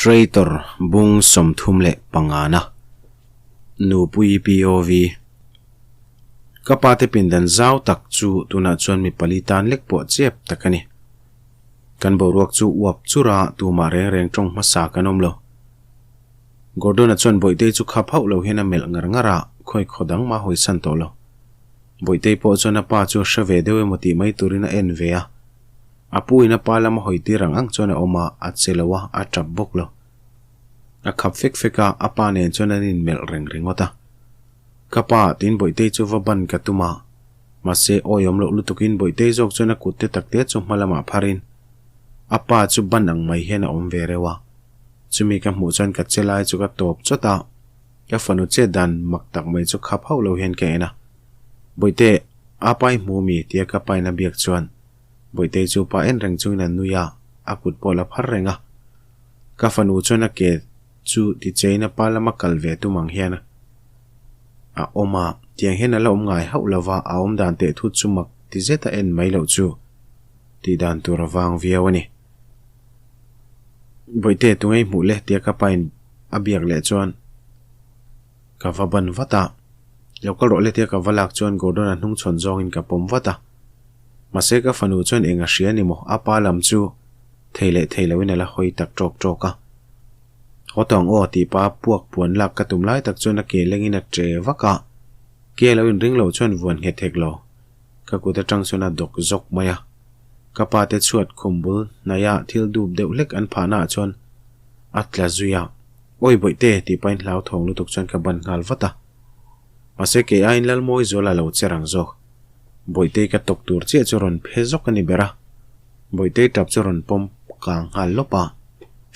Traitor bung 35 na Nupui POV Ka pa te pindan zau tak chu tunah chuan mi pali tan lek pawh chep tak a ni. Kan boruak chu uap chura tumah reng reng tawng hmasa kan awm lo. Gordon-a chuan Bawihtei chu khap hauh lo hian a melh ngar ngar a, khawi khaw dang mah hawisan tawh lo. Bawihtei pawh chuan a pa chu a hre ve deuh emaw tih mai turin a en ve a. A pu in a pa lama hawi tir ang ang chuan a awm a, a che lo a, a tap bawk lo. A khap fek fek a, a pa nen chuan an inmelh reng ringawt a. Ka pa, tiin Bawihtei chu va ban ka tum a. Mahse, awi awm loh lutukin Bawihtei zawk chuan a kut te tak te chu hma lamah pharin a pa chu ban ang mai hian a awm ve reuh a. Chumi ka hmuh chuan ka che lai chu ka tawp chawt a, ka fanu chet dan mak tak mai chu khap hauh lo hian ka en a. Bawihte, a pa i hmu mi? tia ka pa in a biak chuan Bawihtei chu pa en reng chungin a nui a, a kut pawh a la phar reng a. Ka fanu chuan a ke chu tichein a pa lama kal ve tum ang hian a awm a, tiang hian a la awm ngai hauh lova a awm dan teh thut chu mak ti zet a en mai loh chu tih dan tur a vang viau a ni. Bawihte tungei hmuh le tia ka pain a biak leh chuan ka va ban vat a, lo kal rawh le tia ka va lak chuan Gordon-a hnungchhawn zawngin ka pawm vat a. Mahse ka fanu chuan eng a hria ni maw? A pa lam chu thei leh thei loin a la hawi tak ṭawk ṭawk a. Haw tawng aw tih pa puak puan lak ka tum lai tak chuan a ke lengin a ṭe vak a. Ke lo inring lo chuan vuan nghet hek lo. Ka kut aṭang chuan a dawk zawk mai a. Ka pa te chhuat khum bul hnaia thil dup deuh hlek an phahna ah chuan a tla zui a. Awi bawihte tih pahin hlauthawng lutuk chuan ka ban nghal vat a. Mahse kei aiin Lalmawi zual a lo che rang zawk. Bawihtei ka tawk tur chiah chu rawn phe zawk a ni ber a, Bawihtei tap chu rawn pawm kang nghal lawp a.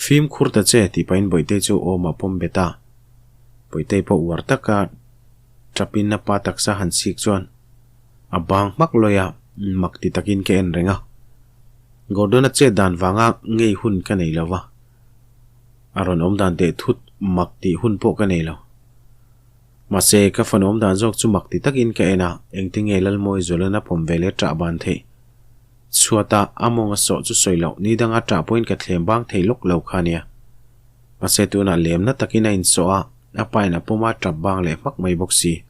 Fimkhur ta che tih pahin Bawihtei chu awm a pawm bet a. Bawihtei pawh uar taka tapin a pa taksa han chhik chuan a bang hmak lawi a, mak ti takin ka en reng a. Gordon-a chet dan vanga ngei hun ka nei lo va, a rawn awm dan teh thut mak tih hun pawh ka nei lo. Mahse, ka fanu awm dan zawk chu mak ti takin ka en a, engtinge Lalmawi Zualana pawm ve leh ṭah ban theih? Chhuata a mawng a sawh chu sawi loh, ni danga ṭah pawhin ka thlem bang thei lawk lo kha nia. Mahse, tunah lemna takin a insawh a, a pain a pawm a ṭap bang leh hmak mai bawk si.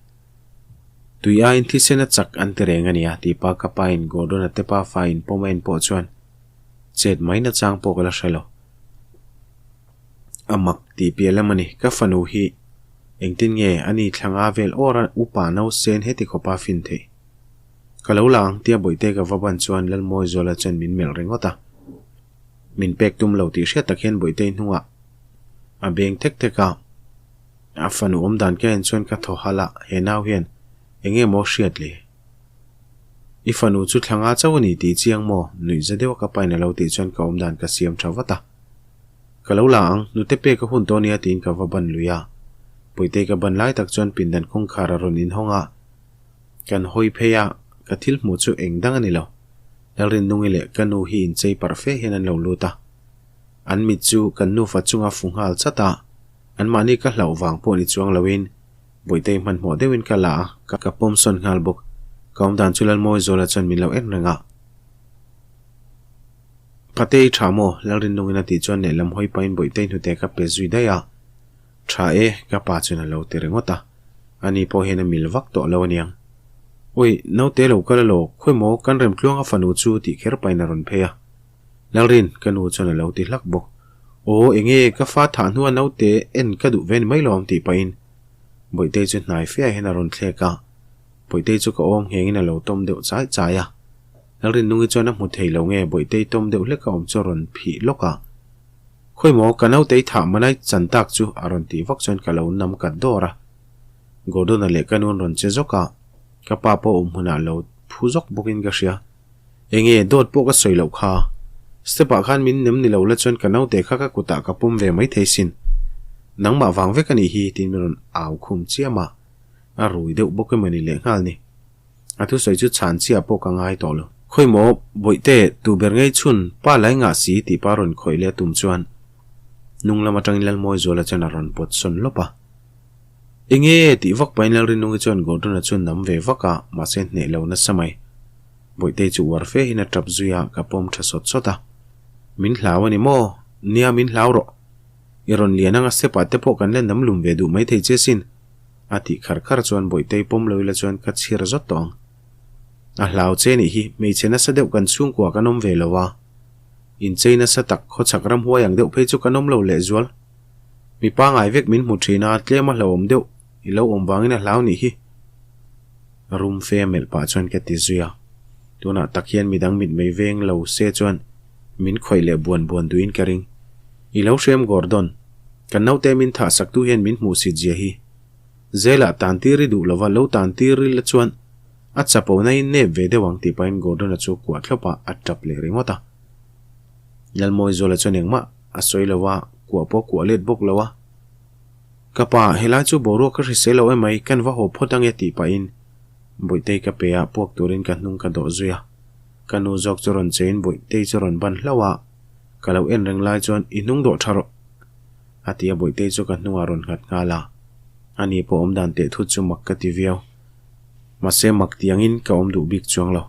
Tui aiin thisen a chak an ti reng a nia, tih pa ka pain Gordon-a te pa fa inpawm a en pawh chuan chet mai nachang pawh ka la hre lo. A mak tih piah lam a ni. Ka fanu hi engtin nge a ni thlanga vel awr a upa nausen heti khawpa fin theih. Ka lo la ang tia bawihte ka va ban chuan Lalmawizuala chuan min melh ringawt a. Min pek tum lo tih hriat tak hian bawihte hnungah a beng thek thek a. A fanu awm dan ka en chuan ka thaw halh a, he nau hian enge maw hriat le? I fanu chu thlanga chauh a ni tih chiang maw? Nuih za deuh a ka pain a lo tih chuan ka awm dan ka siam tha vat a. Ka lo la ang, nute pek a hun tawh nia tiin ka va ban lui a. Puitei ka ban lai tak chuan pindan kawngkhar a rawn inhawng a. Kan hawi phei a, ka thil hmuh chu eng dang a ni lo. Lalrinnungi leh ka nu hi inchei parh fe hian an lo lut a. An mit chu kan nufa chunga fu nghal chat a, anmahni ka hlauh vang pawh ni chuang loin Bawihtei hmanhmawh deuhin ka la a, ka pawm sawn nghal bawk. Ka awmdan chu Lalmawizuala chuan min lo en reng a. Pate i tha maw? Lalrinnungin a tih chuan lehlam hawi pahin Bawihtei hnute ka pe zui daih a. Tha e, ka pa chuan a lo ti ringawt a. Ani pawh hian a mil vak tawh lo aniang. Ui, naute lo kal elaw, khawi maw kan Remtluanga fanu chu tih kher pahin a rawn phei a. Lalrin, ka nu chuan a lo ti hlak bawk. Aw, enge ka fa thah hnua naute en ka duh ve ni mai lawm tih pahin Bawihtei chu hnai feah hian a rawn thlek a. Bawihtei chu ka awm nghengin a lo tawm deuh chai chai a. Lalrinnungi chuan a hmu thei lo nge Bawihtei tawm deuh hlek a awm chu a rawn phih lawk a. Khawi maw ka nautei thah manai chan tak chu a rawn tih vak chuan ka lo nam kat dawr a. Gordon-a leh ka nu'n rawn che zawk a, ka pa pawh awm hmunah lo phu zawk bawkin ka hria. Enge dawt pawh ka sawi loh kha. Step-ah khan min nem ni lo la chuan ka naute kha ka kutah ka pawm ve mai thei sin. Nangmah vang vek a nih hi tiin min rawn au khum chiam a. A rui deuh bawk emaw ni lehnghal ni. A thusawi chu chhan chiah pawh ka ngai tawh lo. Khawi maw, Bawihte, tu ber ngei chhun, pa lai ngah si tih pa rawn khawih leh a tum chuan hnung lam atangin Lalmawizuala chuan a rawn pawt sawn lawp a. Enge tih vak pahin Lalrinungi chuan Gordon-a chu nam ve vak a, mahse hneh lo nasa mai. Bawihtei chu uar fe hian a tap zui a, ka pawm tha sawt sawt a. Min hlau a ni maw? Nia min hlau rawh. I rawn lian anga step ah te pawh kan la nam lum ve duh maithei che sin. A tih khar khar chuan Bawihtei pawm lo ila chuan ka chhir zawt tawh ang. A hlau che nih hi, hmeichhe nasa deuh kan chhungkua kan awm ve lo a. Inchei nasa tak khawchhak ramhuai ang deuh phei chu kan awm lo lehzual. Mi pangai vek min hmu thin a, tlem a hlauhawm deuh i lo awm vangin a hlau nih hi. Rum fe melh pah chuan ka ti zui a. Tunah tak hian midang mitmei veng lo se chuan min khawih leh buan buan duhin ka ring. I lo hrem Gordon, kan naute min thah saktu hian min hmuh sit zia hi. Zelah tan tir i duh lova lo tan tir ila chuan a chapo na in nep ve deuh ang tih pahin Gordon-a chu kuah thlawp a, a tap leh ringawt a. Lalmawizuala chuan engmah a sawi lo a, kuah pawh a kuah let bawk lo a. Ka pa, helai chu boruak ka hrisel lo emai, kan va haw phawt ange tih pahin Bawihtei ka pe a, puak turin ka hnung ka dawh zui a. Ka nu zawk chu rawn chein Bawihtei chu rawn ban hlauh a, ka lo en reng lai chuan i hnung dawh tha rawh a ti a, Bawihtei chu ka hnungah rawn nghat nghal a. Ani pawh awm dan teh thut chu mak ka ti viau. Mahse mak tiangin ka awm duh bik chuang lo.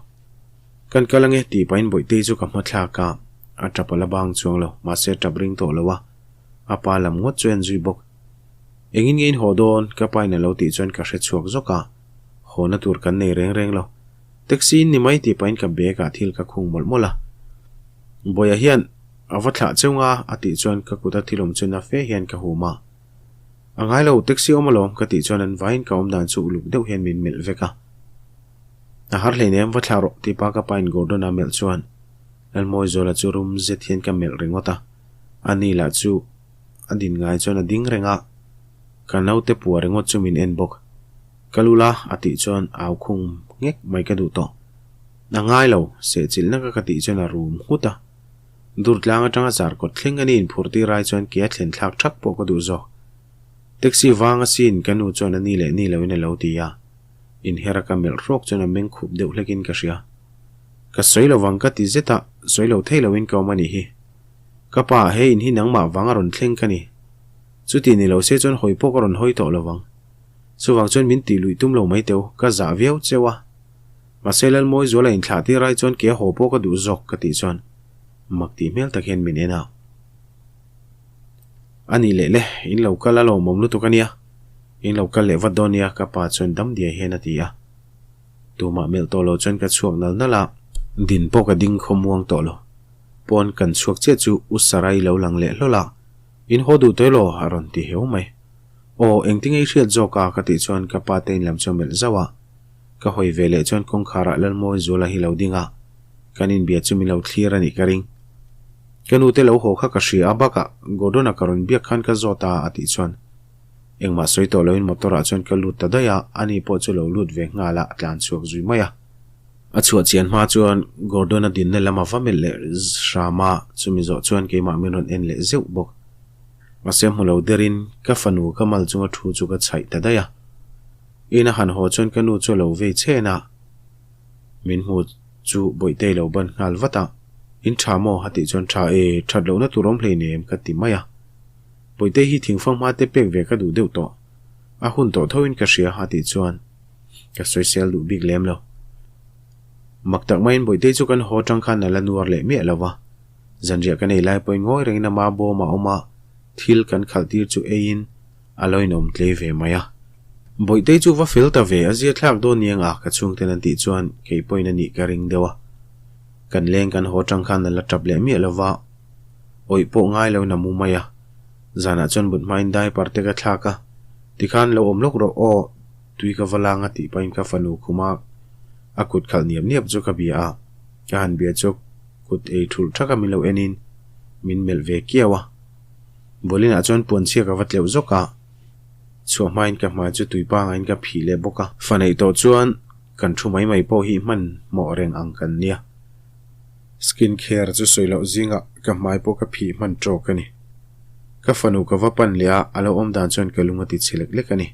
Kan kal ange tih pahin Bawihtei chu ka hma thlak a, a tap a la bang chuang lo, mahse a tap ring tawh lo a. A pa lam ngawt chu en zui bawk. Engin nge in haw dawn? Ka pa in a lo tih chuan ka hre chhuak zawk a, hawna tur kan nei reng reng lo. Taxi in ni mai tih pahin ka bag ah thil ka khung mawlh mawlh a. Bawiha hian a va thlah cheu nga a tih chuan ka kut a thil awm chu na fe hian ka hum a. A ngai lo, taxi awm alawm ka tih chuan an vaiin ka awm dan chu uluk deuh hian min melh vek a. A har hleinem va thlah rawh tih pa ka pa in Gordon a melh chuan Lalmawizuala chu rum zet hian ka melh ringawt a. Ani lah chu a din ngai chuan a ding reng a, ka naute pua ringawt chu min en bawk. Ka lu la a tih chuan au khung nghek mai ka duh tawh. A ngai lo, sehchilh naka ka tih chuan a rum nghut a. Dur tlang atanga zar kawt thleng ani inphur tir ai chuan ke a thlen thlak thak pawh ka duh zawk. Taxi vang asin ka nu chuan a ni leh ni loin a lo ti a. Inher a ka melh hrawk chuan a meng khup deuh hlekin ka hria. Ka sawi lovang ka ti zet a, sawi lo thei loin ka awm a nih hi. Ka pa, he in hi nangmah vang a rawn thleng ka ni. Chuti ni lo se chuan hawi pawh ka rawn hawi tawh lo vang. Chuvang chuan min tih luih tum lo mai teu, ka zah viau cheu a. Mahse Lalmawizuala inthlah tir ai chuan ke haw pawh ka duh zawk ka tih chuan mak tih hmel tak hian min en a. A nih leh le, in lo kal a lawmawm lutuk a nia. In lo kal leh vat dawn nia ka pa chuan dam diai hian a ti a. Tumah melh tawh lo chuan ka chhuak nal nal a. Din pawh ka ding khawmuang tawh lo. Pawn kan chhuak chiah chu U Sarai lo lang leh hlawl a, In haw duh tawih law? a rawn ti heu mai. Aw, engtinge i hriat zawk a? ka tih chuan ka pa te in lam chu a melh zauh a. Ka hawi ve leh chuan kawngkharah Lalmawizuala hi lo ding a, kan inbia chu min lo thlir a nih ka ring. Ka nu te lo haw kha ka hria a, bakah Gordon-a ka rawn biak khan ka zawt a a tih chuan engmah sawi tawh loin motor-ah chuan ka lut ta daih a, ani pawh chu lo lut ve nghal a, a tlan chhuak zui mai a. A chhuah chian hma chuan Gordon-a dinna lam a va melh leh hram a, chumi zawh chuan keimah min rawn en leh zeuh bawk. Mahse hmu lo derin ka fanu ka mal chunga thu chu ka chhaih ta daih a. Ina han haw chuan ka nu chu a lo vei chhen a, min hmu chu Bawihtei lo ban nghal vat a, In tha maw? a tih chuan Tha e, that lohna tur awm hleinem ka ti mai a. Bawihtei hi thingfang hma te pek ve ka duh deuh tawh. A hun tawh thoin ka hria a tih chuan Ka sawisel duh bik lem lo. Mak tak maiin Bawihtei chu kan haw tang khan a la nuar leh miah lo va. Zanriah kan ei lai pawhin ngawi rengin ama bawm a awm a, thil kan khalh tir chu eiin a lo inawm tlei ve mai a. Bawihtei chu va fel ta ve, a zia thlak dawn niang a ka chhungten an tih chuan kei pawhin a nih ka ring deuh a. Kan leng kan haw tang khan a la tap leh miah lo va, awih pawh ngai loin a mu mai a. Zanah chuan but hmain diaper te ka thlak a, tikhan lo awm lawk rawh aw. Tui ka va lang a tih pahin ka fanu khuma a kut khalh niap niap chu ka bia a, ka han bia chu kut ei thulh thak a min lo enin min melh ve kiau a. Bawlinah chuan puanchhia ka va tleuh zawk a, chhuah hmain ka hmai chu tui pangain ka phih leh bawk a. Fa neih tawh chuan kan thu mai mai pawh hi hman hmawh reng ang kan nia. Skin care chu sawi loh zingah ka hmai pawh ka phih hman tawk a ni. Ka fanu ka va pan leh a, a lo awm dan chuan ka lung a ti chhe lek lek a ni.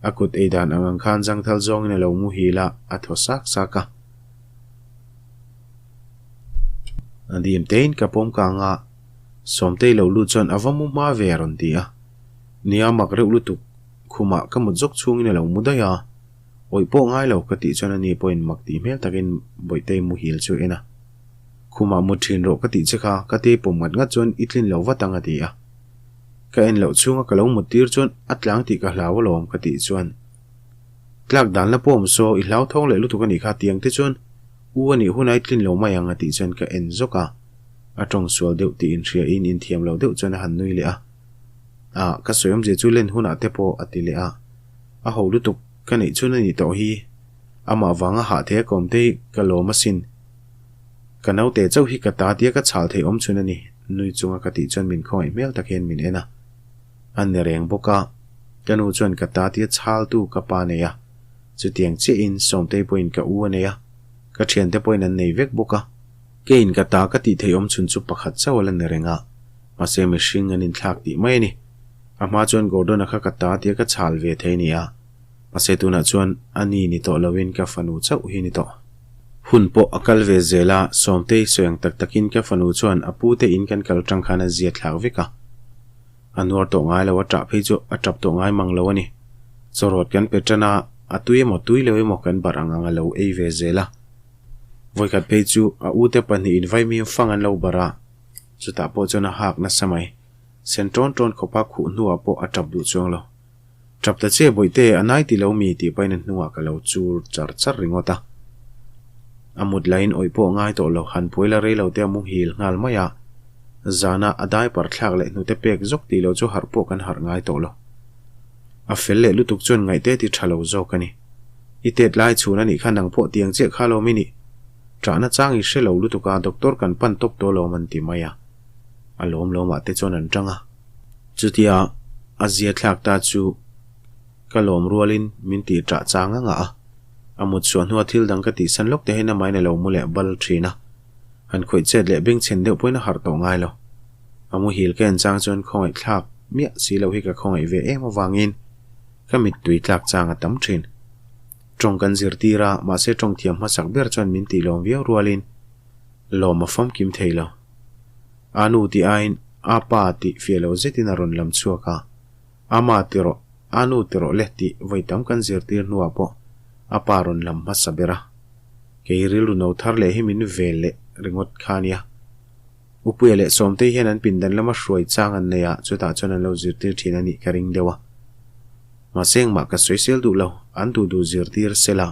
A kut ei dan ang ang khan zangthal zawngin a lo muhil a, a thaw sak sak a. A dim tein ka pawm kang a, Sawmtei lo lut chuan a va mu hma ve a rawn ti a. Nia mak reuh lutuk, khumah ka mut zawk chhungin a lo mu daih a. Awih pawh ngai lo ka tih chuan ani pawhin mak tih hmel takin Bawihtei muhil chu a en a. Khumah mut thin rawh ka tih che kha, ka tei pawm ngat ngat chuan i tlin lo vat ang a ti a. Ka en loh chhunga ka lo mut tir chuan a tlang tih ka hlau alawm ka tih chuan Tlak dan la pawm saw i hlau thawng leh lutuk a nih kha tiang te chuan u a nih hunai tlin lo mai ang a tih chuan ka en zawk a, a tawng sual deuh tih inhria in inthiam lo deuh chuan a han nui leh a. Ah ka sawi awmzia chu len hunah te pawh a ti leh a, a ho lutuk ka neih chhun a nih tawh hi amah vanga hah thei a kawm te hi ka lawm asin. Ka naute chauh hi ka ta tia ka chhal thei awm chhun a ni, nui chunga ka tih chuan min khawngaih hmel tak hian min en a. A ni reng bawk a, ka nu chuan ka ta tia chhaltu ka pa nei a, chutiang chiahin Sawmtei pawhin ka u a nei a, ka thiante pawhin an nei vek bawk a. Keiin ka ta ka tih theih awm chhun chu pakhat chauh a la ni reng a, mahse mihring an inthlak tih mai a ni. A hma chuan Gordon-a kha ka ta tia ka chhal ve thei a ni a. Mahse tunah chuan a ni ni tawh loin ka fanu chauh hi ni tawh. Hun pawh a kal ve zel a, Sawmtei sawi ang tak takin ka fanu chuan a pute in kan kal tang khan a zia thlak vek a. A nuar tawh ngai lo, a tah phei chu a tap tawh ngai mang lo a ni. Chawrawt kan pe tan a, a tui emaw tui lo emaw kan barh ang ang a lo ei ve zel a. Vawikhat phei chu a ute pahnihin vaimim fang an lo barh a, chutah pawh chuan a hak nasa mai. Sen tawn tawn khawpa khuh hnuah pawh a tap duh chuang lo. Tap ta che bawihte, a nai ti lo mi tih pahin a hnungah ka lo chur char char ringawt a. A mut lahin awih pawh ngai tawh lo, han puai la rei lo te a muhil nghal mai a. Zana a diaper thlak leh hnute pek zawk tih lo chu harh pawh kan harh ngai tawh lo. A fel leh lutuk chuan ngaihte ti tha lo zawk a ni. I tet lai chhun a nih kha nang pawh tiang chiah kha lawm i nih. Ṭahna chang i hre lo lutuk a, doctor kan pan tawp tawh lawm an ti mai a. A lawm lawmah te chuan an ṭang a. Chutia a zia thlak ta chu ka lawm rualin min tih ṭah chang a ngah a, a mut chhuah hnua thil dang ka tihsan lawk te hian amahin a lo mu leh bal ṭhin a, han khawih chet leh bengchhen deuh pawhin a harh tawh ngai lo. A muhil ka en chang chuan khawngaih thlak miah si lo hi ka khawngaih ve em avangin ka mittui tlak chang a tam ṭhin. Ṭawng kan zirtir a, mahse ṭawng thiam hmasak ber chuan min tih lawm viau rualin lawm a famkim thei lo. A nu tih aiin a pa tih fiah lo zetin a rawn lam chhuak a, A ma ti rawh, a nu ti rawh le tih vawi tam kan zirtir hnuah pawh a pa rawn lam hmasa ber a. Kei rilru no thar leh hi min vel leh ringawt kha a nia. Upuia leh Sawmtei hian an pindan lama hruai chang an nei a, chutah chuan an lo zirtir thin a nih ka ring deuh a. Mahse engmah ka sawisel duh lo, an duh duh zirtir sela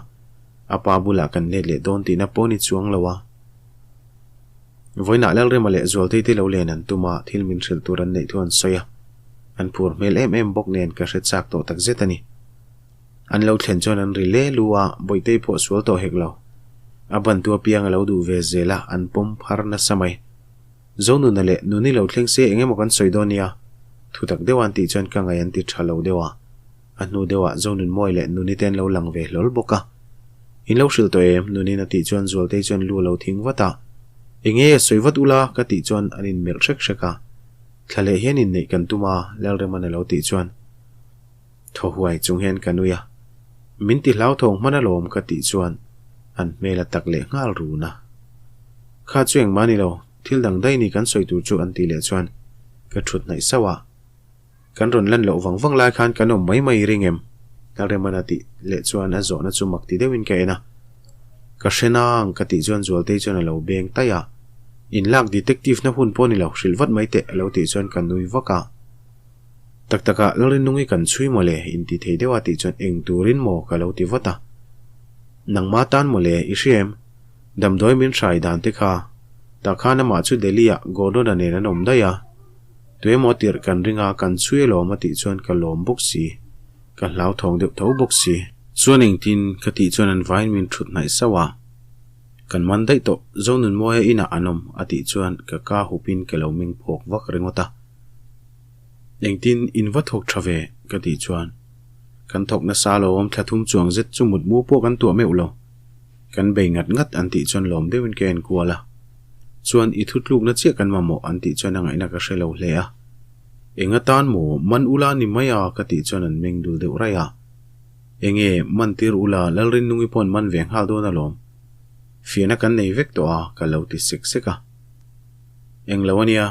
a pa bulah kan let leh dawn tihna pawh ni chuang lo a. Vawiinah Lalrema leh Zualtei te lo len an tum a, thil min hrilh tur an neih thu an sawi a. An phur hmel em em bawk nen ka hre chak tawh tak zet a ni. An lo thlen chuan an ri le lu a, Bawihtei pawh sual tawh hek lo. A bantu apiang a lo duh ve zel a, an pawm phar nasa mai. Zonuna leh Nuni lo thleng se eng emaw kan sawi dawn nia? Thutak deuh a an tih chuan ka ngaih an ti tha lo deuh a. A hnu deuhah Zonunmawi leh Nuni te an lo lang ve hlawl bawk a. In lo hrilh tawh em? Nuni'n a tih chuan Zualtei chuan lu a lo thing vat a. Enge sawi vat ula? ka tih chuan an inmelh hrek hrek a. Thla leh hian inneih kan tum a, Lalrema'n a lo tih chuan thaw huai chung hian ka nui a. Min ti hlauthawng hman alawm ka tih chuan an hmel a tak leh nghal run a. Kha chu engmah ni lo, thil dang daih ni kan sawi tur chu an tih leh chuan ka thut hnaih sauh a. Kan rawn lan loh vang vang lai khan kan awm mai mai ring em? Lalremana tih leh chuan a zawhna chu mak ti deuhin ka en a. Ka hre nang ka tih chuan Zualtei chuan a lo beng taih a. In lak detective na hun pawh ni lo, hrilh vat mai teh a lo tih chuan ka nui vak a. Tak takah Lalrinnungi kan chhui maw le? Inti thei deuh a tih chuan eng turin maw ka lo ti vat a. Nangma tan maw le? I hria em? Damdawi min hrai dan te kha. Tah khan amah chu Delhi-ah Gordon-a nen an awm daih a. Tuemaw tirh kan ring a, kan chhui alawm a tih chuan ka lawm bawk si, ka hlauthawng deuh tho bawk si. Chuan engtin ka tih chuan an vaiin min thut hnaih sauh a, Kan man daih tawh, Zonunmawia inah an awm a tih chuan ka ka hupin ka lo meng phawk vak ringawt a. Engtin in va thawk tha ve ka tih chuan kan thawk nasa alawm, thla thum chuang zet chu mutmu pawh kan tuah meuh lo. Kan bei ngat ngat an tih chuan lawm deuhin ka en kual a. Chuan i thutlukna chiah kan mamawh an tih chuan a ngaihna ka hre lo hle a. Eng atan maw man ula ni mai a ka tih chuan an meng dul deuh raih a. Enge man tir ula Lalrinnungi paw'n man ve nghal dawn alawm. Fiahna kan nei vek tawh a ka lo ti sek sek a. Eng lo ania,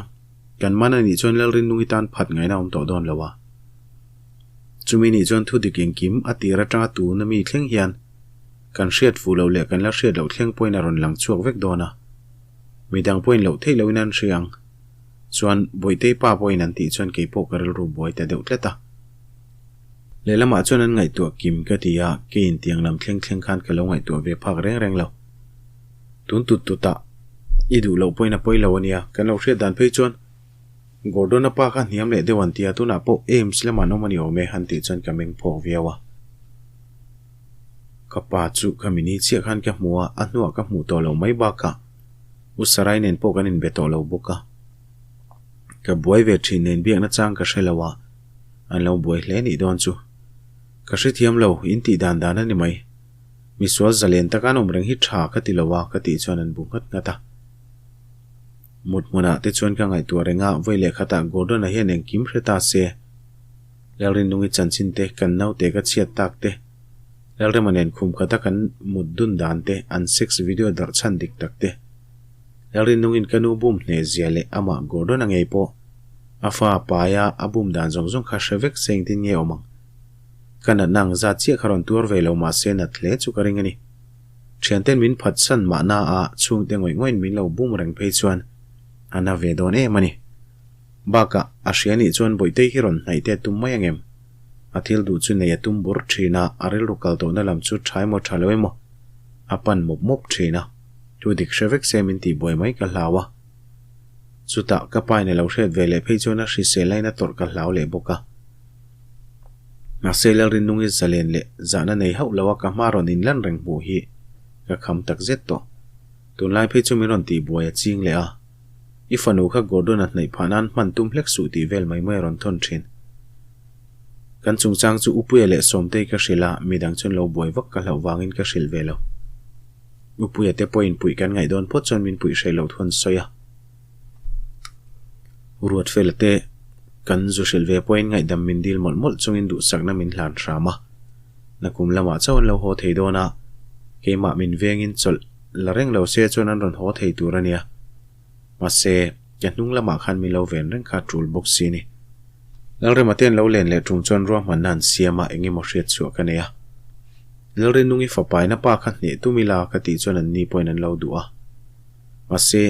kan man a nih chuan Lalrinnungi tan phat ngaihna a awm tawh dawn lo a. Chumi nih chuan thudik engkim a tir atanga tuna mi thleng hian Kan hriat fuh loh leh kan la hriat loh thleng pawhin a rawn lang chhuak vek dawn a. Midang pawhin loh theih lohin an hria ang. Chuan Bawihtei pa pawhin an tih chuan keipawh ka rilru buai ta deuh tlat a. Lehlamah chuan an ngaihtuah kim ka ti a, keiin tiang lam thleng thleng khan ka lo ngaihtuah ve phak reng reng lo. Tun tut tutah i duh loh pawhin a pawi lo a nia, kan lo hriat dan phei chuan Gordon-a pa kha hniam leh deuh an ti a, tunah pawh AIIMS lamah an awm a ni awm e han tih chuan ka meng phawk viau a. Ka pa chu ka mini chiah khan ka hmu a, a hnuah ka hmuh tawh loh mai bakah U Sarai nen pawh kan inbe tawh lo bawk a. Ka buai ve thin nen biakna chang ka hre lo a, an lo buai hle nih dawn chu. Ka hrethiam lo, in tih dan dan a ni mai. Misual zalen taka an awm reng hi tha ka ti lo a ka tih chuan an bu nghat nghat a. Mut hmunah te chuan ka ngaihtuah reng a, vawi leh khatah Gordon-a hian engkim hre ta se. Lalrinnungi chanchin te, kan naute ka chhiat tak te, Lalrema nen khum khata kan mut dun dan te, an sex video darh chhan dik tak te, Lalrinnungin ka nu bum hneh zia leh amah Gordon-a ngei pawh a fa paia a bum dan zawng zawng kha hre vek se engtin nge awm ang? Ka natna ang zat chiah kha rawn tuar ve lo mahse nat hle chu ka ring a ni. Thianten min phatsan mahna a chhungte ngawih ngawih min lo bum reng phei chuan a na ve dawn em a ni. Bakah a hria nih chuan Bawihtei hi rawn hnaih te a tum mai angem? A thil duh chu nei a tum bur thin a, a rilru kal tawhna lam chu tha emaw tha lo emaw a pan mawp mawp thin a. Thu dik hre vek se min tihbuai mai ka hlau a. Chutah ka pa in a lo hriat ve leh phei chuan a hrisel lain a tawrh ka hlau leh bawk a. Mahse Lalrinnungi zalen leh zahna nei hauh lo a ka hma rawn inlan reng hmuh hi ka kham tak zet tawh. Tunlai phei chu min rawn tihbuai a ching leh a. I fanu kha Gordon-a hnaih phah nan hman tum hlek suh tih vel mai mai a rawn thawn thin. Kan chungchang chu Upuia leh Sawmtei ka hrilh a, midang chuan lo buai vak ka hlauh vangin ka hrilh ve lo. Upuia te pawhin puih kan ngaih dawn phawt chuan min puih hreh loh thu an sawi a. Ruatfela te kan zu hrilh ve pawhin ngaihdam min dil mawlh mawlh chungin duhsakna min hlan hram a. Nakum lamah chauh an lo haw thei dawn a, keimah min vengin chawlh la reng lo se chuan an rawn haw thei tur a nia. Mahse, ka hnung lamah khan min lo ven reng kha tul bawk si a ni. Lalrema te an lo len leh tum chuan ruahmanna an siam a, eng emaw hriat chhuah ka nei a. Lalrinungi fapaina pa kha hneh tum ila ka tih chuan anni pawhin an lo duh a. Mahse,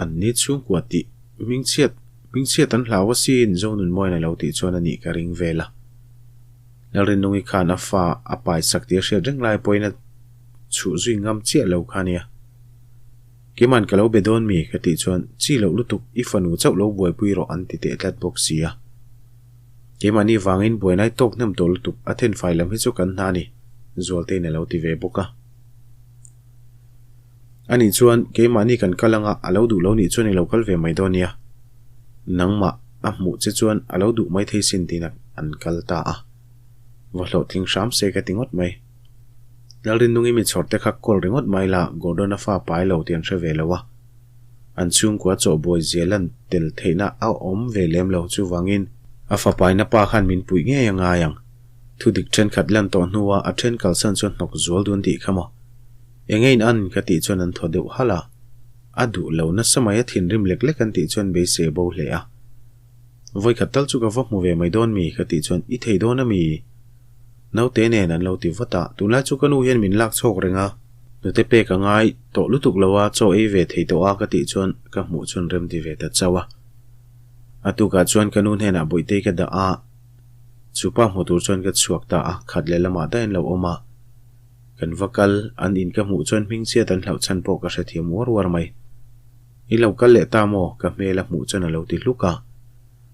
an ni chhungkua tih hmingchhiat hmingchhiat an hlau asin Zonunmawiin a lo tih chuan a nih ka ring vel a. Lalrinnungi khan a fa a paisak tih a hriat reng lai pawhin a chhuh zui ngam chiah lo kha nia. Kima'n ka lo be dawn mi? ka tih chuan chi loh lutuk i fanu chauh lo buaipui rawh an ti teh tlat bawk si a. Keimahni vangin buainai tawk hnem tawh lutuk a thenfai lam hi chu kan hna a ni, Zualtein a lo ti ve bawk a. A nih chuan keimahni kan kal anga a lo duh lo nih chuan i lo kal ve mai dawn nia. Nangmah a hmuh che chuan a lo duh mai thei sin tiin an kal ta a. Va hlawhtling hram se ka ti ngawt mai. Lalrinnungi mi chhawr te kha kawl ringawt mai la Gordon-a fa pai lo tih an hre ve lo a. An chhungkua chawhbuai zia lan tel theihna a awm ve lem lo chuvangin a fa paina pa khan min puih ngei a ngai ang. Thudik thenkhat lan tawh hnua a then kalsan chuan hnawk zual dun tih kha maw? Enge in an ka tih chuan an thaw deuh halh a, a duh lo nasa mai a thinrim lek lek an tih chuan beisei a bo hle a. Vawikhat tal chu ka va hmu ve mai dawn mi ka tih chuan i thei dawn a mi? Naute nen an lo ti vat a, tunlai chu ka nu hian min lak chhawk reng a, nute pek a ngai tawh lutuk lo a, chaw ei ve thei tawh a ka tih chuan ka hmuh chuan rem ti ve ta chauh a. A tukah chuan ka nu hnenah Bawihtei ka dah a, chu pa hmu tur chuan ka chhuak ta a, khat leh lamah daih an lo awm a. Kan va kal, an in ka hmuh chuan hmingchhiat an hlauh chhan pawh ka hrethiam uar uar mai. I lo kal leh ta maw? Ka hmel a hmuh chuan a lo ti hluk a.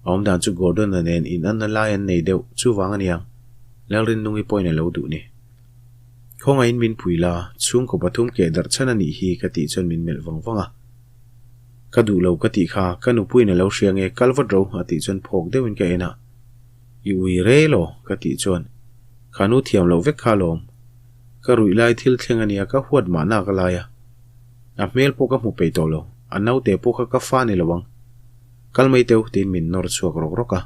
A awmdan chu Gordon-a nen in anna lai an nei deuh, chuvang a niang. Lalrinnungi pawhin a lo duh ni. Khawngaihin min pui la, chhungkaw pathum keh darh chhan a nih hi ka tih chuan min melh vang vang a. Ka duh lo ka tih kha, ka nupuiin a lo hria nge kal vat ro a tih chuan phawk deuhin ka en a. I ui rel aw ka tih chuan kha nu thiam loh vek kha alawm. Ka ruih lai thil thleng a nia ka huat mahna ka lai a. A hmel pawh ka hmu peih tawh lo, a naute pawh kha ka fa ni lo ang. Kal mai teuh tiin min nawr chhuak rawk rawk a.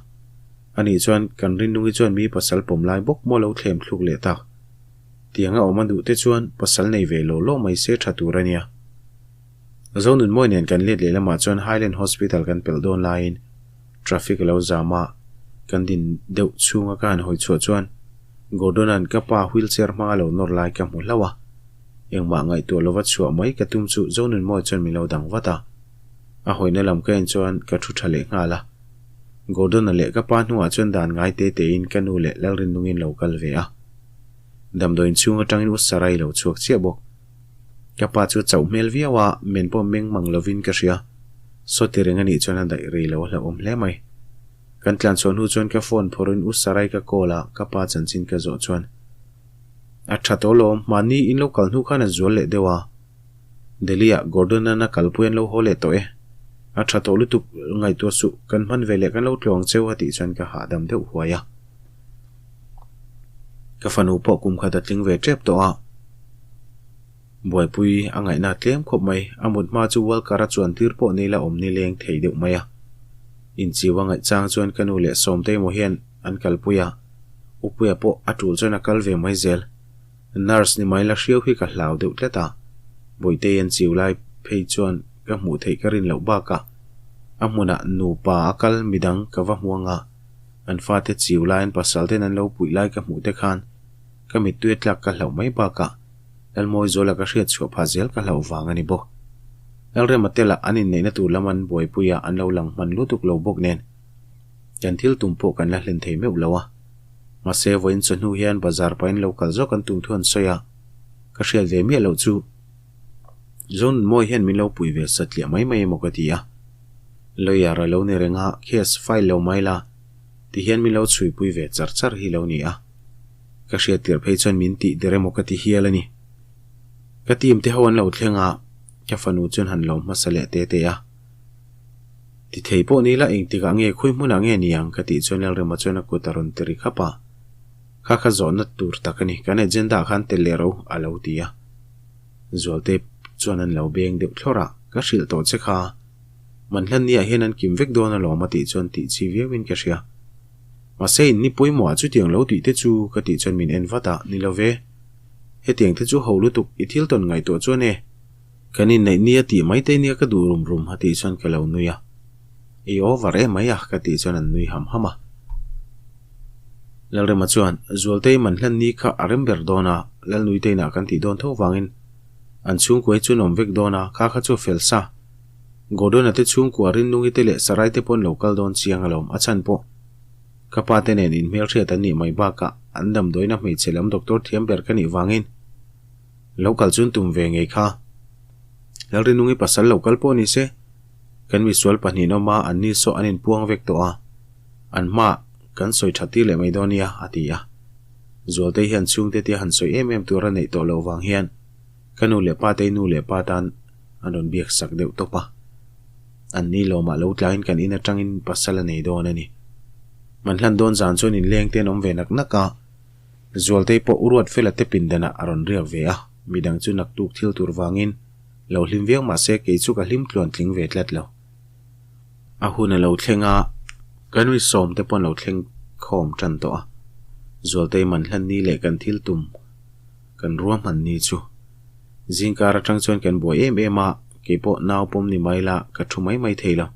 Anih chuan kan Rinnungi chuan mi pasal pawm lai bawk maw lo thlem thluk leh tak. Tiang a awm a duh te chuan pasal nei ve law law mai se tha tur a nia. Zonunmawi nen kan let leh lamah chuan Highland Hospital kan pelh dawn laiin traffic a lo zam a, kan din deuh chhunga ka han hawi chhuah chuan Gordon-a'n ka pa wheelchair hmanga lo nawr lai ka hmu hlauh a, engmah ngaihtuah lova chhuah mai ka tum chu Zonunmawi chuan min lo dang vat a. A hawina lam ka en chuan ka thu tha leh nghal a. Gordon-a leh ka pa hnungah chuan dan ngai te tein ka nu leh Lalrinnungin lo kal ve a. Damdawiin chhung atangin U Sarai lo chhuak chiah bawk. Ka pa chu a chauh hmel viau a, men pawh meng mang lovin ka hria. Sawti reng a nih chuan a daih rei lo a hlauhawm hle mai. Kan tlan chhuah hnu chuan ka phone phawrhin U Sarai ka call a, ka pa chanchin ka zawh chuan, A tha tawh lawm, mahni in lo kal hnu khan a zual leh deuh a. Delhi-ah Gordon-an a kalpui an lo haw leh tawh e. A tha tawh lutuk ngaihtuah suh, kan hman ve leh kan lo tluang cheu a tih chuan ka hahdam deuh huai a. Ka fanu pawh kum khat a tling ve tep tawh a. Buaipui a ngaihna tlem khawp mai, a mut hma chu Walker a chuan tir pawh ni la awm ni leng thei deuh mai a. Inchiu a ngaih chang chuan ka nu leh Sawmtei maw hian an kalpui a, Upuia pawh a tul chuan a kal ve mai zel. Nurse ni mai la hriau hi ka hlau deuh tlat a, Bawihtei an chiu lai phei chuan ka hmuh theih ka rin loh bakah a hmunah nupa a kal midang ka va hmu anga an fate chiu lai an pasal ten an lo puih lai ka hmuh te khan ka mittui a tlak ka hlauh mai bakah Lalmawizuala ka hriat chhuah phah zel ka hlauh vang a ni bawk. Lalrema te lah an inneihna tur lam an buaipui a an lo lang hman lutuk lo bawk nen kan thil tum pawh kan la hlen thei meuh lo a. Mahse vawiin chawhnu hian bazar pahin lo kal zawk an tum thu an sawi a, ka hriat ve miah loh chu Zonunmawi hian min lo pui ve satliah mai mai emaw ka ti a. Lawyer a lo ni reng a, case file lo mai la ti hian min lo chhuipui ve char char hi lo ni a. Ka hriat tirh phei chuan min tih der emaw ka ti hial a ni. Ka team te ho an lo thleng a, ka fanu chuan han lo hmasa leh te te a. Ti thei pawh ni la engtikah nge khawi hmunah nge ni ang ka tih chuan Lalrema chuan a kut a rawn ti ri khap a. Kha kha zawhna tur tak a ni, kan agenda ah khan tel leh ro a lo ti a. Zualte chuan an lo beng deuh thlawrh a, ka hrilh tawh che kha. Manhlan ni ah hian an kim vek dawn alawm a tih chuan tih chi viau in ka hria. Mahse in ni pawimawh ah chutiang lo tih te chu ka tih chuan min en vat a, ni lo ve. Hetiang te chu ho lutuk i thil tawn ngaihtuah chuan e. Kan inneih nia tih mai te nia ka duh rum rum a tih chuan ka lo nui a. I over em mai a ka tih chuan an nui ham ham a. Lalrema chuan, Zualtei man hlan ni kha a rem ber dawn a, Lalnuitei inah kan tih dawn tho vangin an chhungkua hi chu an awm vek dawn a, kha kha chu a fel sa. Gordon-a te chhungkua Rinnungi te leh Sarai te pawh an lo kal dawn chiang alawm, a chhan pawh ka pa te nen inhmelhriat an nih mai bakah an damdawiina hmeichhe lam doctor thiam ber ka nih vangin Lo kal chun tum ve ngei kha. Lalrinungi pasal lo kal pawh ni se, kan misual pahnihin awm a, an ni saw an inpuang vek tawh a, an hmaah kan sawi tha tir leh mai dawn nia, a ti a. Zualtei hian chhungte tia han sawi em em tur a neih tawh loh vang hian ka nu leh pa tei nu leh pa tan an rawn biak sak deuh tawp a. An ni lawmah lo tlaiin kan in atangin pasal a nei dawn a ni. Manhlan dawn zan chuan inleng te an awm ve nak nak a. Zualtei pawh u ruat fela te pindanah a rawn riak ve a, midang chu naktuk thil tur vangin lo hlim viau mah se kei chu ka hlim tluan tling ve tlat lo. A hun a lo thleng a, ka nui sawm te pawh an lo thleng khawm tan tawh a, Zualtei man hlan ni leh kan thil tum kan ruahman ni chu zingkar atang chuan kan buai em em a, kei pawh nau pawm ni mai la ka thu mai mai thei lo.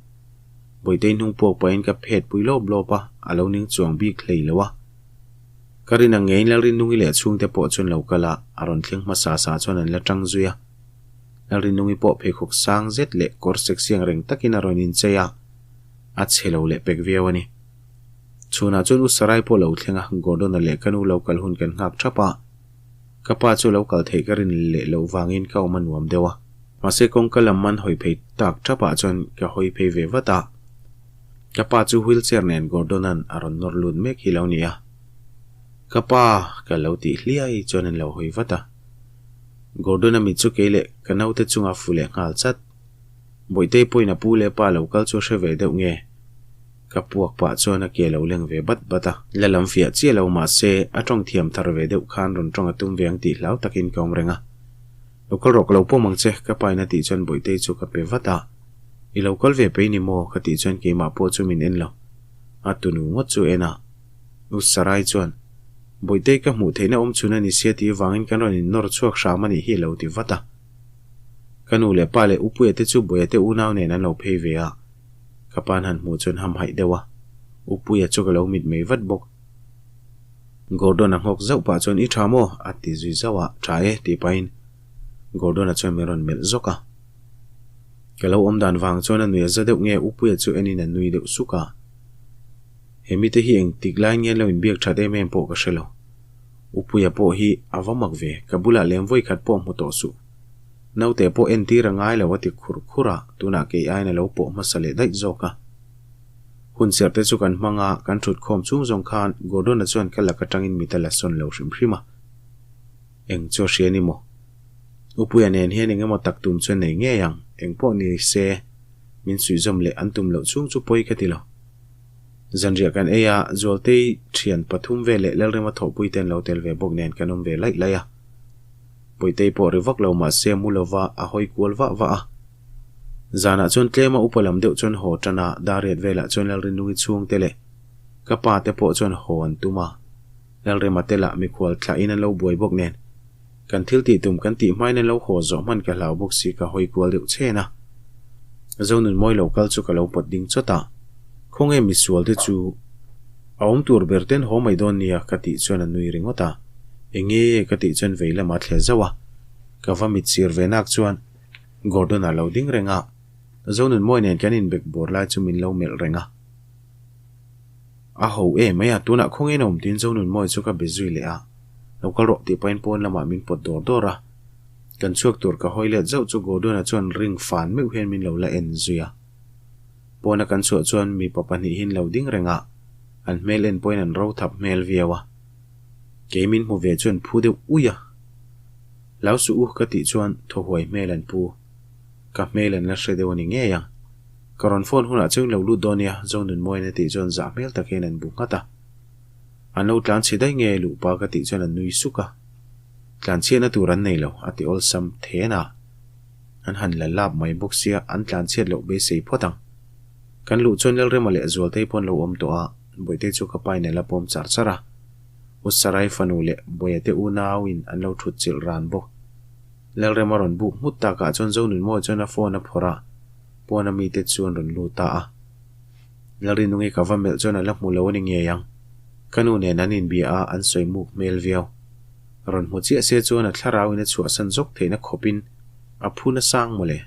Bawihtei hnung puak pahin ka phet pui lawp lawp a, a lo ning chuang bik hlei lo a. Ka rin ang ngeiin Lalrinnungi leh chhungte pawh chuan lo kal a, a rawn thleng hmasa sa chuan an la tang zui a. Lalrinnungi pawh pheikhawk sang zet leh kawr sek siang reng takin a rawn inchei a, a chhe lo leh pek viau a ni. Chhunah chuan U Sarai pawh lo thleng a, Gordon-a leh ka nu lo kal hun kan nghak thap a. Ka pa chu lo kal theih ka rin leh loh vangin ka awm a nuam deuh a. Mahse kawngka lam man hawi phei tak thapah chuan ka hawi phei ve vat a. Ka pa chu wheelchair nen Gordon-a'n a rawn nawr lut mek hi lo ni a. Ka pa ka lo tih hliai chuan an lo hawi vat a. Gordon-a mit chu kei leh ka naute chunga fu leh nghal chat. Bawihtei pawhin a pu leh pa lo kal chu a hre ve deuh nge? Ka puak pah chuan a ke lo leng ve bat bat a. La lam fiah chiah lo mahse a tawng thiam thar ve deuh khan rawn tawng a tum ve ang tih hlau takin ka awm reng a. Lo kal rawh ka lo pawm ang che ka pa in a tih chuan Bawihtei chu ka pe vat a. I lo kal ve pei ni maw? ka tih chuan keimah pawh chu min en lo. A tunu ngawt chu en a. U Sarai chuan, Bawihtei ka hmuh theihna awm chhun a ni sia tih vangin kan rawn innawr chhuak hram a nih hi a lo ti vat a. Ka nu leh pa leh Upuia te chu Bawiha te unau nen an lo phei ve a. Ka pa'n han hmuh chuan hamhaih deuh a. Upuia chu ka lo mit mei vat bawk. Gordon-a nghawk zauh pah chuan I tha maw? a ti zui zauh a, Tha e tih pahin Gordon-a chuan min rawn melh zawk a. Ka lo awm dan vang chuan a nui a za deuh nge Upuia chu enin a nui deuh suk a. He mite hi engtik laiin nge an lo inbiak that em em pawh ka hre lo. Upuia pawh hi a va mak ve, ka bulah lem vawi khat pawh hmu tawh suh. Naute pawh entir a ngai lo a ti khur khur a, tunah kei aiin a lo pawh hmasa leh daih zawk a. Hun serh te chu kan hmang a, kan thut khawm chung zawng khan Gordon-a chuan ka lak atangin mit a la sawn lo hrim hrim a. Eng chu a hria ni maw? Upuia nen hian eng emaw tak tum chu a nei ngei ang, eng pawh ni se min suihzawm leh an tum loh chhung chu pawi ka ti lo. Zanriah kan ei a, Zualtei thian pathum vel leh Lalrema thawhpui te an lo tel ve bawk nen kan awm ve laih laih a. Pawitei pawh ri vak lo mahse a mu lova a hawi kual vah vah a. Zanah chuan tlema upa lam deuh chuan haw tan a, Dariat velah chuan Lalrinungi chhungte leh ka pa te pawh chuan haw an tum a. Lalrema te lah mikhual thlahin an lo buai bawk nen kan thil tih tum kan tih hmain an lo haw zawh hman ka hlau bawk si ka hawi kual deuh chhen a. Zonunmawi lo kal chu ka lo pawt ding chawt a, khawnge misual te chu a awm tur ber ten haw mai dawn nia ka tih chuan a nui ringawt a, enge ka tih chuan vei lamah a thle zauh a, ka va mit sir ve nak chuan Gordon-a lo ding reng a, Zonunmawi nen kan inbek bawr lai chu min lo melh reng a. A ho e mai a, tunah khawngein a awm tiin Zonunmawi chu ka be zui leh a, lo kal rawh tih pahin pawn lamah min pawt dawr dawr a. Kan chhuak tur ka hawi let zauh chu Gordon-a chuan ring fan meuh hian min lo la en zui a. Pawna kan chhuah chuan mipa pahnihin lo ding reng a, an hmel en pawhin an ro thap hmel viau a. Kei min hmu ve chuan phu deuh uih a. Hlau suh u ka tih chuan thaw huai hmel an pu. Ka hmel an la hre deuh a ni ngei ang. Ka rawn phone hunah chuan lo lut dawn nia, Zonunmawiin a tih chuan zah hmel tak hian an bu nghat a. An lo tlan chhe daih nge luhpa ka tih chuan an nui suk a. Tlan chhiatna tur an nei lo, a ti awlsam then a. An han la lap mai bawk sia, an tlan chhiat loh beisei phawt ang. Kan luh chuan Lalrema leh Zualtei pawh an lo awm tawh a, Bawihte chu ka pain a la pawm char char a. U Sarai fanu leh Bawihate unauin an lo thut chilh ran bawk. Lalrema rawn buk nghut takah chuan Zonunmawi chuan a phone a phawrh a, pawn a mite chu an rawn lut ta a. Lalrinungi ka va melh chuan a la hmu lo a ni ngei ang. Ka nu nen an inbia a, an sawi muk hmel viau. Rawn hmu chiah se chuan a thlarauin a chhuahsan zawk theihna khawpin a phu nasang mawle.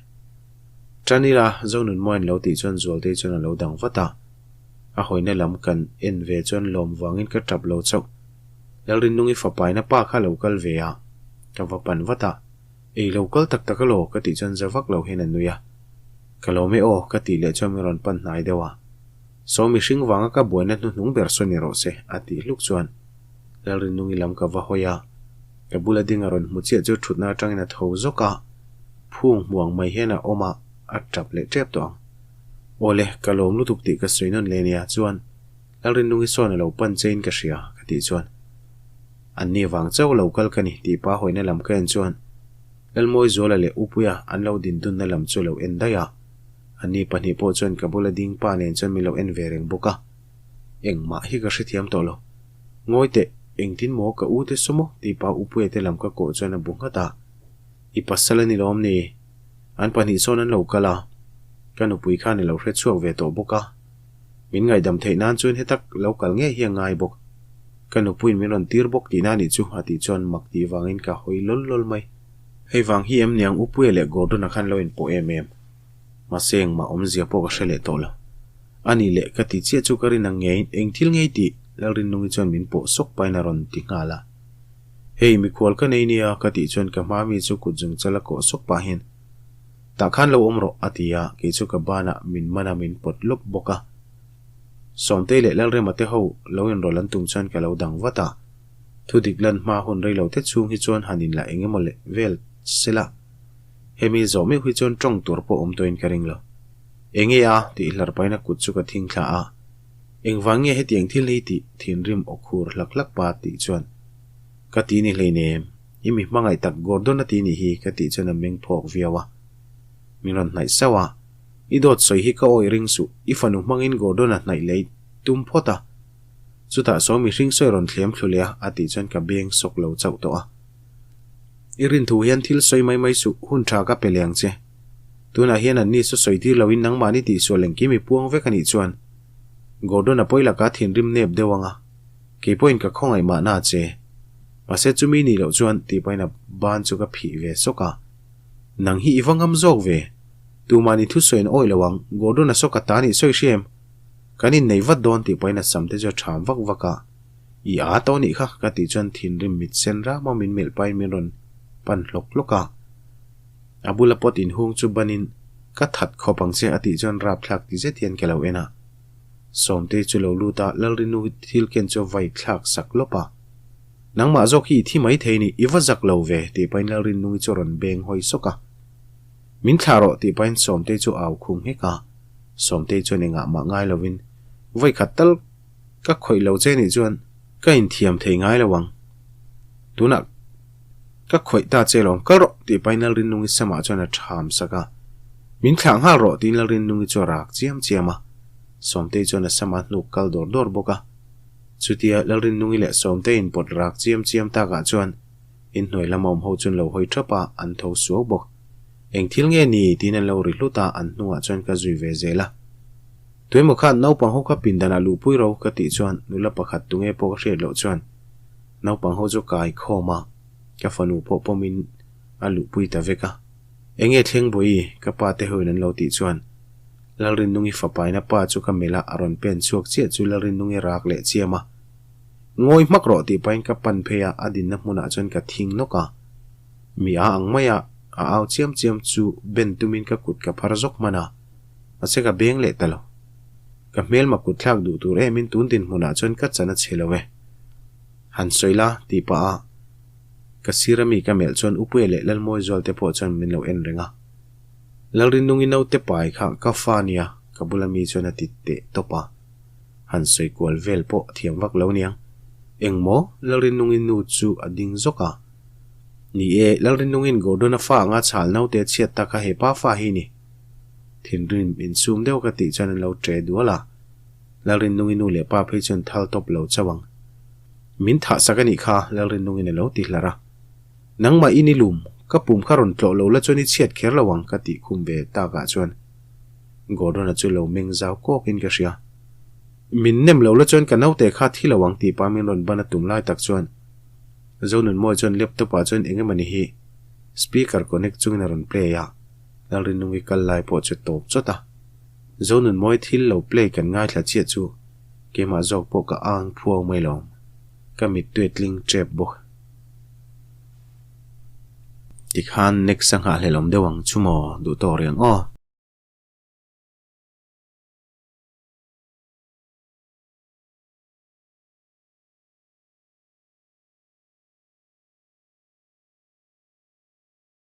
Tan ila, Zonunmawiin lo tih chuan Zualtei chuan a lo dang vat a. A hawina lam kan en ve chuan lawm vangin ka tap lo chauh. Lalrinnungi fapaina pa kha lo kal ve a, ka va pan vat a. Ei lo kal tak tak alaw ka tih chuan za vak lo hian a nui a. Ka lawm e aw ka tih leh chuan min rawn pan hnai deuh a. Saw mihring vanga ka buaina hnuhnung ber saw ni rawh se a tih hluk chuan Lalrinnungi lam ka va hawi a. Ka bula ding a rawn hmu chiah chu thutna atangin a tho zawk a, phung hmuang mai hian a awm a, a tap leh tep tawh ang. Aw le, ka lawm lutuk tih ka sawi nawn leh nia chuan Lalrinnungi sawn a lo pan chein ka hria ka tih chuan An ni vang chauh lo kal ka ni tih pa hawina lam ka en chuan Lalmawizuala leh Upuia an lo din dunna lam chu lo en daih a. An ni pahnih pawh chuan ka bula ding pa nen chuan min lo en ve reng bawk a. Engmah hi ka hrethiam tawh lo. Ngawi teh, engtin maw ka u te saw maw tih pa Upuia te lam ka kawh chuan a bu nghat a. I pasal a ni lawm ni? An pahnih sawn an lo kal a. Ka nupui khan a lo hre chhuak ve tawh bawk a. Min ngaihdam theih nan chuan hetak lo kal ngei hi a ngai bawk. Ka nupuiin min rawn tir bawk tihna anih chu a tih chuan mak tih vangin ka hawi lawl lawl mai. Hei vang hi em niang Upuia leh Gordon-a khan lo inpawh em em. Mahse engmah awmzia pawh ka hre leh tawh lo. A nih leh ka ti chiah chu ka rin ang ngeiin eng thil ngei tih Lalrinnungi chuan min pawh sawk pahin a rawn ti nghal a. Hei mikhual ka nei nia ka tih chuan ka hma mi chu kut zung chal a kawh sawk pah hian Tah khan lo awm rawh a ti a, kei chu ka banah min man a min pawt lawp bawk a. Sawmtei leh Lalrema te ho lo inrawlh an tum chuan ka lo dang vat a. Thu dik lan hma hun rei lo te chhung hi chuan han inla eng emaw leh vel sela. Hemi zawh meuh hi chuan tawng tur pawh awm tawhin ka ring lo. Enge a? tih hlar pahin a kut chu ka thing thla a. Engvang nge hetiang thil hi tih thinrim aw khur hlak hlak pa tih chuan ka ti ni hleinem. I mi hmangaih tak Gordon a ti nih hi ka tih chuan a meng phawk viau a. Min rawn hnaih sauh a, I dawt sawi hi ka awih ring suh, i fanu hmangin Gordon a hnaih lei tum phawt a. Chutah saw mihring sawi rawn thlem thlu leh a, a tih chuan ka beng sawk lo chauh tawh a. I rin thu hian thil sawi mai mai suh, hun tha ka pe leh ang che. Tunah hian an ni saw sawi tir loin nangmahni tihsual engkim i puang vek a nih chuan Gordon a pawi laka thinrim nep deuh ang a. Kei pawhin ka khawngaih mahna che. Mahse chumi nih loh chuan tih pahin a ban chu ka phih ve sawk a. Nang hi i va ngam zawk ve. Tuman i thusawi an awih lo ang, Gordon-a saw ka ta nih sawi hria em? Kan innei vat dawn tih pahin a sam te chu a ṭham vak vak a. I â tawh nih kha, ka tih chuan thinrim mit sen ram a min melh pahin min rawn pan hlawk hlawk a. A bula pot inhung chu banin, Ka that khawp ang che a tih chuan rapthlak ti zet hian ka lo en a. Sawmtei chu lo lut a, Lalrinu thil ken chu a vai thlak sak lawp a. Nangmah zawk hi i thi mai thei ni, i va zak lo ve, tih pahin Lalrinnungi chu a rawn beng hawi sawk a. Min thlah rawh, tih pahin Sawmtei chu a au khung nghek a. Sawmtei chuan engah mah ngai lovin, Vawi khat tal ka khawih lo che nih chuan ka inthiam thei ngai lo ang. Tunah ka khawih ta che lawm, kal rawh, tih pahin Lalrinnungi samah chuan a ṭham sak a. Min thlah nghal rawh, tiin Lalrinnungi chu a rak chiam chiam a. Sawmtei chuan a sama hnuk kal dawr dawr bawk a. Chutia Lalrinnungi leh Sawmtei inpawt rak chiam chiam takah chuan inhnuai lama awm ho chuan lo hawi thap a, an tho suau bawk. Eng thil nge ni? tiin an lo ri hlut a, an hnungah chuan ka zui ve zel a. Tuemaw khan naupang ho kha pindanah luhpui ro ka tih chuan nula pakhat tunge pawh ka hriat loh chuan naupang ho chu kai khawm a, ka fanu pawh pawmin a luhpui ta vek a. Enge thleng bawi? ka pa te hoin an lo tih chuan Lalrinnungi fapaina pa chu ka melh a, a rawn pen chhuak chiah chu Lalrinnungi rak leh chiam a. Ngawi hmak rawh tih pahin ka pan phei a, a dinna hmunah chuan ka thing nawk a. Mi a ang mai a, a au chiam chiam chu ben tumin ka kut ka phar zawk hman a, mahse ka beng leh ta lo. Ka hmelma kut thlak duh tur emin tun dinhmunah chuan ka chan a chhe lo e. Han sawi la tih pah a, ka sir ami ka melh chuan Upuia leh Lalmawizual te pawh chuan min lo en reng a. Lalrinnungi naute pai kha ka fa nia, ka bula mi chuan a ti teh tawp a. Han sawi kual vel pawh thiam vak lo niang. Engmaw? Lalrinnungi nu chu a ding zawk a. Ni e, Lalrinnungi'n Gordon-a fa anga chhal naute a chhiat tak kha he pa fa hi ni. Thinrim insum deuh ka tih chuan an lo ṭe dual a. Lalrinnungi nu leh pa phei chuan thal tawp lo chauh ang. Min thah sak a nih kha, Lalrinnungi'n a lo ti hlar a. Nangmah in i lum, ka pum kha rawn tlawh lo la chuan i chhiat kher lo ang ka tih khum ve takah chuan Gordon-a chu lo meng zau kawkin ka hria. Min nem lo la chuan ka naute kha thi lo ang tih pa min rawn ban a tum lai tak chuan Zonunmawi chuan laptop ah chuan eng emawni hi speaker connect chungin a rawn play a, Lalrinnungi kal lai pawh chu tawp chawt a. Zonunmawi thil lo play kan ngaithla chiah chu keimah zawk pawh ka ang phuau mai lo, ka mittui a tling tep bawk. Tikhan next a nghahhlelh awm deuh ang chu maw duh tawk reng aw.